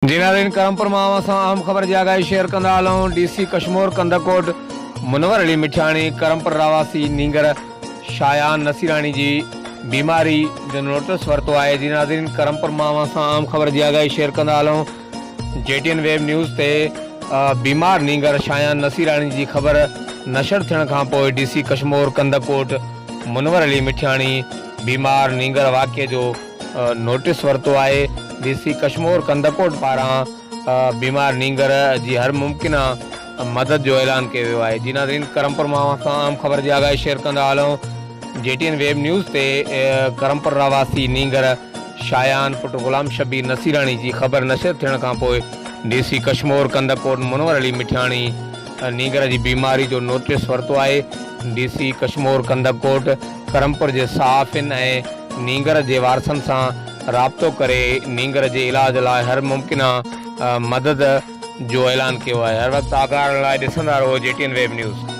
جي ناظرين ڪرمپور مان اوهان سان اهم خبر جي آگاهي شيئر ڪندا هلون ڊي سي ڪشمور ڪنڌڪوٽ منور علي مٺياڻي ڪرمپور رهواسي نينگر شايان نصيراڻي جي بيماري جو نوٽس ورتو آهي جي ناظرين ڪرمپور مان اوهان سان اهم خبر جي آگاهي شيئر ڪندا هلون جي ٽي اين ويب نيوز تي بيمار نينگر شايان نصيراڻي جي خبر نشر ٿيڻ کان پوء ڊي سي ڪشمور ڪنڌڪوٽ منور علي مٺياڻي بيمار نينگر واقعي جو نوٽيس ورتو آهي، ڊي سي ڪشمور ڪنڌڪوٽ پاران بيمار نينگر جي هر ممڪنه مدد جو اعلان ڪيو ويو آهي. جي ناظرين ڪرمپور مان اوهان سان اهم خبر جي آگاهي شيئر ڪندا هلون جي ٽي اين ويب نيوز تي ڪرمپور رهواسي نينگر شايان پٽ غلام شبير نصيراڻي جي خبر نشر ٿيڻ کانپوء ڊي سي ڪشمور ڪنڌڪوٽ منور علي مٺياڻي نينگر جي بيماري جو نوٽيس ورتو آهي، ڊي سي ڪشمور ڪنڌڪوٽ ڪرمپور جي صحافين ۽ نينگر جي وارثن سان رابطو ڪري نينگر جي علاج لاء هر ممڪنه مدد جو اعلان ڪيو آهي. هر وقت آگاهه رهڻ لاء ڏسندا رهو جي ٽي اين ويب نيوز.